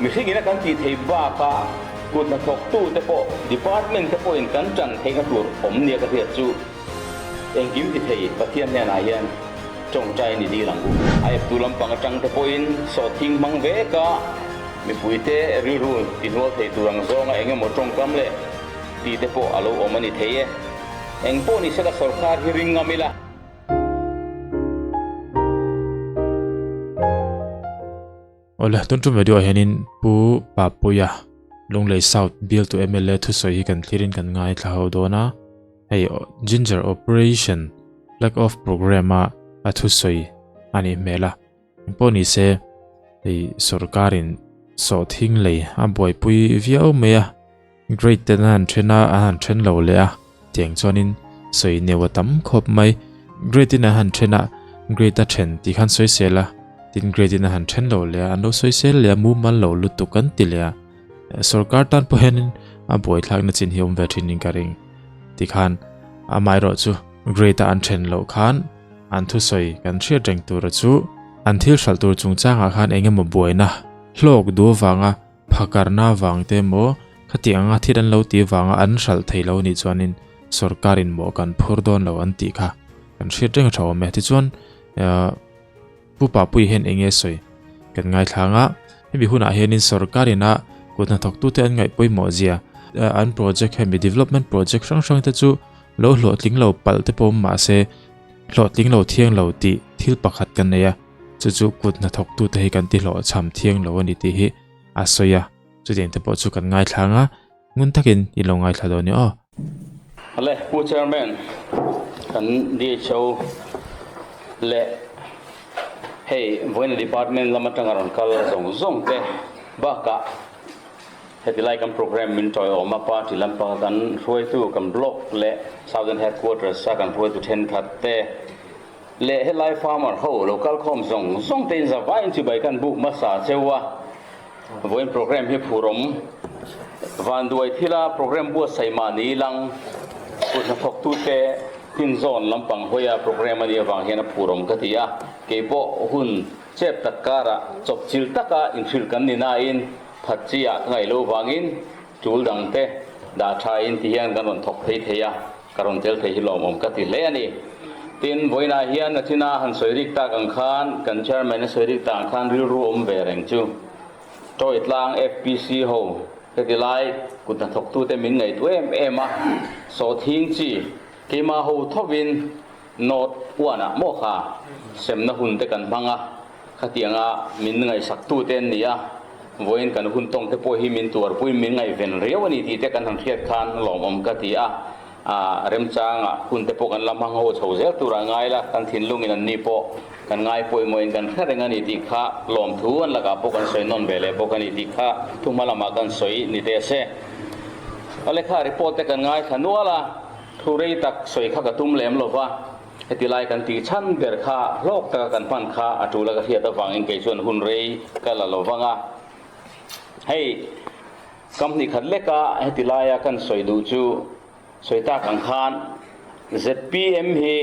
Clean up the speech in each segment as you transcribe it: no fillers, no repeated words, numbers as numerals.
Mihring ina kan tih theih bakah kut hnathawktute pawh department te pawhin kan tan theihna tur awm nia ka hriat chu engkim ti thei Pathian hnenah hian tawngtai ni dil ang u. A eptu lampang atang te pawhin sawhthing hmang vek a, mipuite rilru tihnual thei tur ang zawnga eng emaw tawngkam leh tih te pawh a lo awm a ni thei e. Eng pawh ni sela sawrkar hi ring ngam ila. Awle, tun tum video ah hianin Pu Papuia, Lunglei South bialtu mla thusawi hi kan thlirin kan ngaithla ho dawn a. Hei Ginger Operation Flag Off Programme a a thusawi a nih hmel a. Engpawh ni se, hei sorkarin sawhthing lei a buaipui viau mai a. Grade ten a han then a, a han then lo leh a, tiang chuanin sawi neu a tam khawp mai. Grade in a han then a, grade a then tih khan sawi sel a, tin grade in a han then lo leh a, an lo sawi sel leh a, mumal lo lutuk an ti leh a. Sorkar tan pawh hianin a buaithlakna chin hi awm ve thin in ka ring. Tikhan amaherawh chu grade a an then loh khan an thusawi kan hriat reng tura chu an thil hralh tur chungchangah khan eng emaw buaina hlawk duh avanga Phakarna vang te maw khati anga thil an lo tih vanga an hralh thei lo nih chuanin sorkarin mawh kan phur dawn lo an tih kha kan hriat reng a tha awm e. Tichuan Pu Papui hian eng nge sawi kan ngaithlang a, hemi hunah hianin sorkarin a kut hnathawktute an ngaih pawimawh zia an project hemi development project hrang hrang te chu lo hlawhtling lo palh te pawh awm mahse hlawhtling lo thiang lo tih thil pakhat kan nei a. Chu chu kut hnathawktute hi kan tihlawhchham thiang lo a ni tih hi a sawi a, chutiang te pawh chu kan ngaithla ang a, ngun takin i lo ngaithla dawn i aw. Awle Pu Chairman, kan DHO leh hei vawiin department lam atanga rawn kal zawng zawng te bakah heti lai kan programme min tawiawm a, party lampanga kan hruaitu kan block leh Southern Headquarters a kan hruaitu thenkhat te, Leh helai farmer ho lo kal khawm zawng zawng te in za vaiin chibai kan buk hmasa cheu a, vawiin programme hi phurawm vanduai thila programme buatsaih mahni lang kut hnathawktu te hmin zawn lampang hawia programme a nih avang hian a phurawm ka ti a, keipawh hun chep tak karah chawpchilh taka inhrilh kan ni nain phat chi ah ka ngaih lo vangin tul dang te dah tha in ti hian kan rawn thawk phei thei a. Ka rawn tel thei hi lawmawm ka ti hle a ni. Tin, vawiinah hian Nathina han sawi rik tak ang khan, kan Chairman a sawi rik tak ang khan rilru awm ve reng chu. Tawi tlang FPC ho heti lai kut hnathawktute min ngaihtuah em em a, sawhthing chi keimah ho thovin North uanah maw kha semna hun te kan hmang a, khatianga min ngaihsaktute an ni a, vawiin kan hun tawng te pawh hi min tuarpui min ngaihven riau a ni tih te kan han hriat khan lawmawm ka ti a, a remchangah hun te pawh kan la hmang ho chho zel turah ngai la, kan thinlungin an ni pawh kan ngai pawimawhin kan hre reng a ni tih kha lawmthu an lakah pawh kan sawi nawn ve leh bawk a ni tih kha thuhma lamah kan sawi ni teh se. Awle kha report te kan ngaithla nual a. Thu rei tak sawi kha ka tum lem lo va, heti lai kan tih chhan ber kha hlawk taka kan hman kha a tul a ka hriat avangin kei chuan hun rei ka la lo vang a. Hei, company khat leka heti laia kan sawi duh chu sawi tak ang khan zpm hi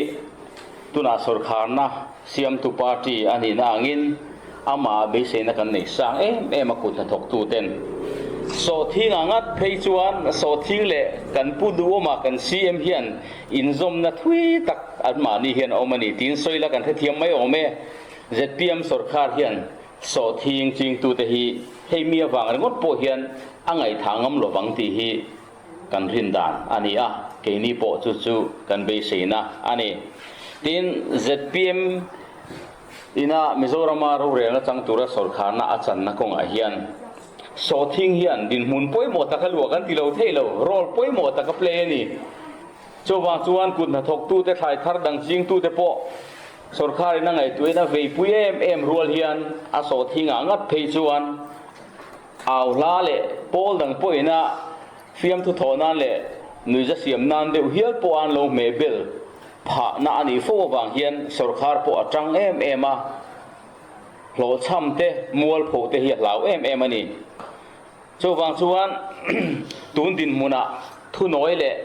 tunah sawrkharna siamtu party a nihna angin Amah beiseina kan nei sang em em a kut hnathawktu ten sawhthing a ngat phei chuan sawhthing leh kan pu duhawma kan CM hian inzawmna thui tak anmahni hian a awm a ni tiin sawi la kan hrethiam mai awm e. Zpm sawrkhar hian sawhthing chingtute hi hei mi avang ringawt pawh hian a ngaihthah ngam lovang tih hi kan rin dan a ni a, keini pawh chu chu kan beiseina a ni. Tin, zpm Ina Mizorama rorelna chang tura sawrkharna a channa kawngah hian sawhthing hian dinhmun pawimawh taka luah kan ti lo thei lo, role pawimawh taka play a ni. Chuvang chuan kut hnathawktute, thlai thar dang chingtute pawh sawrkharin a ngaihtuahin a veipui em em rual hian a sawhthingah ngat phei chuan au hla leh pawl dang pawhin a fiamthu thawh nan leh nuiza siam nan deuh hial pawh an lo hmeh bel Phahna a nih fo avang hian sawrkhar pawh a tang em em a, hlawhchham te, mualpho te hi a hlau em em a ni. Chuvang chuan tun dinhmunah thunawi leh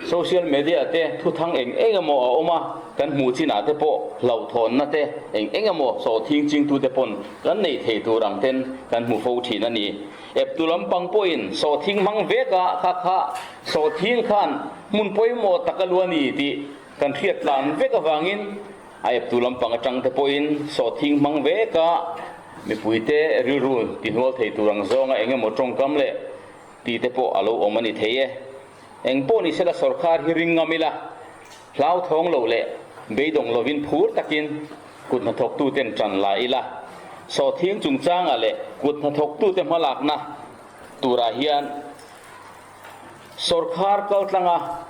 Social media te thuthang eng eng emaw a awm a, kan hmuh chinah te pawh hlauhthawnna te eng eng emaw sawhthing chingtute pawn kan nei thei tur ang ten kan hmu fo thin a ni. Eptu lampang pawhin sawhthing hmang vek a, kha kha sawhthing khan hmun pawimawh tak a lu a ni tih kan hriat tlan vek avangin a eptu lampang atang te pawhin sawhthing hmang vek a, mipuite rilru tihnual thei tur ang zawnga eng emaw tawngkam leh tih te pawh a lo awm a ni thei e. Eng pawh ni sela sawrkar hi ring ngam ila, hlauthawng lo leh beidawng lovin phur takin kut hnathawktuten tan la ila, sawhthing chungchangah leh kut hnathawktute hmalakna turah hian sawrkar kaltlanga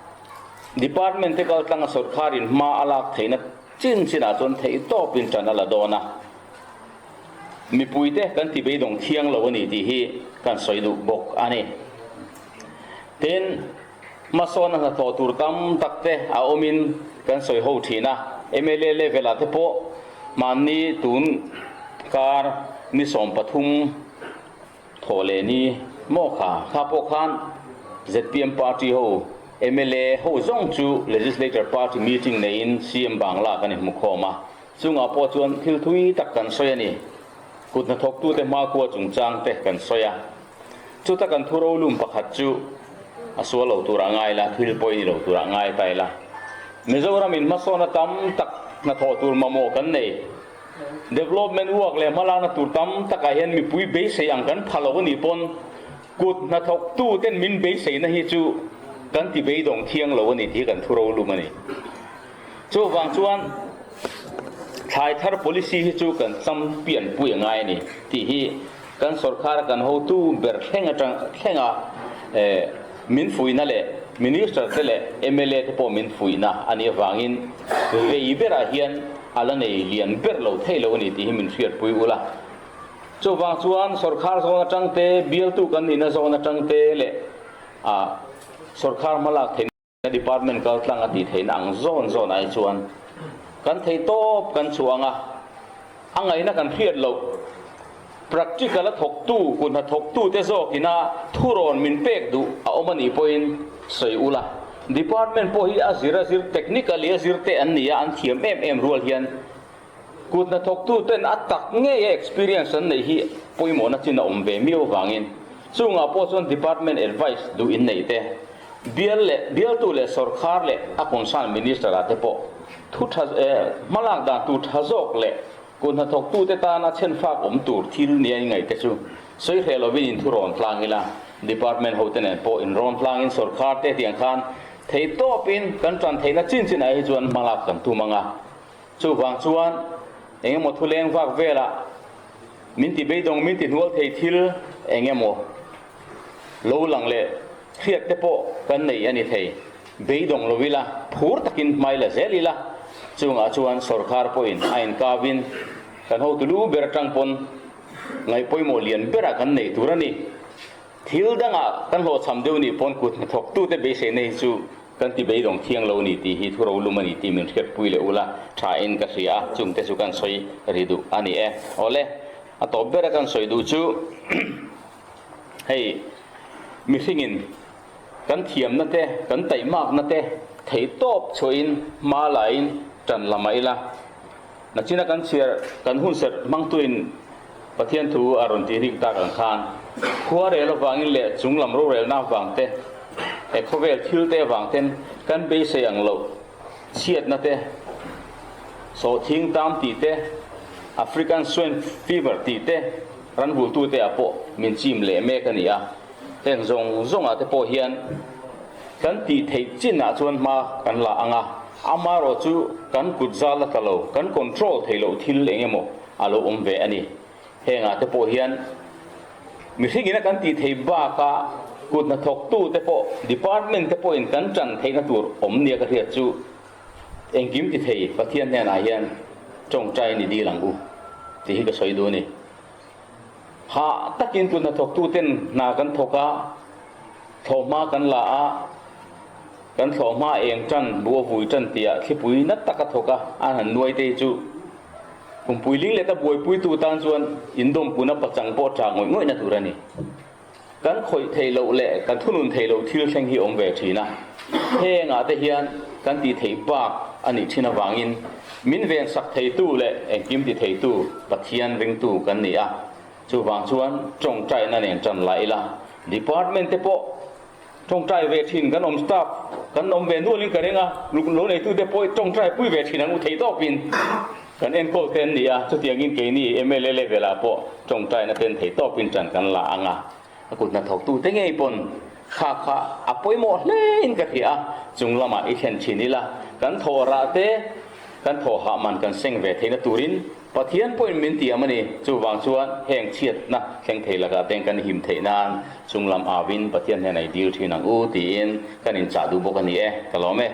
department te kaltlanga sawrkarin hma a lak theihna chin chinah chuan theihtawpin tan a la dawn a. Mipuite kan ti beidawng thiang lo a ni tih hi kan sawi duh bawk a ni. Tin, hmasawn a hnathawh tur tam tak te a awmin kan sawi ho thin a, mla level ah te pawh mahni tun kar ni 13 thawh leh ni maw kha kha pawh khan zpm party ho mla ho zawng chu legislature party meeting neiin CM Bangla kan inhmu khawm a. Chungah pawh chuan thil thui tak kan sawi a ni. Kut hnathawktute hmakhua chungchang te kan sawi a. Chuta kan thu rolum pakhat chu a sual lo turah ngai la, thil pawi ni lo turah ngai ta ila. Mizoram in hmasawna tam tak hnathawh tur mamawh kan nei. Development work leh hmalakna tur tam takah hian mipui beisei ang kan pha lo a nih pawn kut hnathawktuten min beiseina hi chu kan ti beidawng thiang lo a ni tih hi kan thu rolum a ni. Chuvang chuan thlai thar policy hi chu kan champion pui a ngai a ni tih hi kan sorkar kan hotu ber thleng atang thlenga min fuihna leh minister te leh mla te pawh min fuihna a nih avangin vei berah hian a la nei lian ber lo thei lo a ni tih hi min hriatpui ula. Chuvang chuan sorkar zawn atang te, bialtu kan nihna zawn atang te leh sorkar hmalak theihna Department kal tlang a tih theihna ang zawn zawn ai chuan kan thei tawp kan chhuang a, a ngaihna kan hriat loh. Practical a thawktu, kut hnathawktu te zawkina thurawn min pek duh a awm a nih pawhin sawi ula. Department pawh hi a zir a zir, technically a zir te an ni a, an thiam em em rual hian kut hnathawktu ten a tak ngei a experience an neih hi pawimawhna chin a awm ve miau avangin chungah pawh chuan department advice duh in neih te, Bial leh bialtu leh sawrkhar leh a concern minister ah te pawh thu tha hmalak dan tur tha zawk leh kut hnathawktute tana chhenfak awm tur thil nia i ngaih te chu sawi hreh lovin in thu rawn tlang ila, department hote nen pawh in rawn tlangin sawrkhar te tiang khan theihtawpin kan tan theihna chin chinah hi chuan hmalak kan tum ang a. Chuvang chuan engemaw thu leng vak velah min ti beidawng min ti hnual thei thil engemaw lo lang leh hriat te pawh kan nei a ni thei. Beidawng lo ila, phur takin hmai la zel ila, chungah chuan sawrkar pawhin a inkavin kan hotu lu ber atang pawn ngaih pawimawh lian berah kan nei tur a ni. Thil dangah kan hlawhchham deuh nih pawn kut hnathawktute beiseina hi chu kan ti beidawng thiang lo a ni tih hi thu rolum a ni tih min hriatpui leh ula thain ka hria a, chungte chu kan sawi ri duh a ni e. Awle, a tawp bera kan sawi duh chu Hei mihringin kan thiamna te, kan taihmakna te theihtawp chhuahin hma laiin tan la mah ila. Nachina kan chhiar kan hun serh hmangtuin Pathian thu a rawn tih rik tak ang khan khua rel avangin leh chunglam rorelna avang te, he khawvel thil te avang ten kan beisei ang loh chhiatna te, sawhthing tam tih te, African Swine Fever tih te, Ran vultute ah pawh min chim leh mek a ni a, heng zawng zawngah te pawh hian kan tih theih chinah chuan hma kan la ang a, amaherawh chu kan kut zal a tla lo, kan control theih loh thil eng emaw a lo awm ve a ni. Hengah te pawh hian mihringin a kan tih theih bakah kut hnathawktute pawh department te pawhin kan tan theihna tur awm nia ka hriat chu Engkim ti thei Pathian hnenah hian tawngtai ni dil ang u tih hi ka sawi duh a ni. Hah takin tun hnathawktuten hna kan thawk a, thlawhhma kan la a, kan thlawhhma eng tan, bu a vui tan tihah thlipui nat tak a thawk a, an han nuai te hi chu kumpui ling leta buaipuitu tan chuan indawmpuna pachang pawh tha ngawih ngawihna tur a ni. Kan khawih theih loh leh kan thunun theih loh thil thleng hi awm ve thin a. Hengah te hian kan tih theih bak a nih thin avangin min vensak theitu leh engkim ti theitu Pathian ringtu kan ni a. Chuvang chuan tawngtaina nen tan la ila, department te pawh tawngtai ve thin kan awm staff kan awm ve nualin ka ring a, lo neitute pawh tawngtai pui ve thin ang u thei tawpin kan enkawl te an ni a, chutiangin keini mla level ah pawh tawngtaina ten thei tawpin tan kan la ang a, a kut hnathawktute ngei pawn kha kha a pawimawh hlein ka hria a, chung lamah i thlen thin ila, kan thawhrah te kan thawhah man kan seng ve theihna turin Pathian pawhin min tiam a ni. Chuvang chuan heng chhiatna thleng thei lakah te kan him theih nan chung lam auin Pathian hnenah i dil thin ang u tiin kan inchah duh bawk a ni e. Ka lawm e.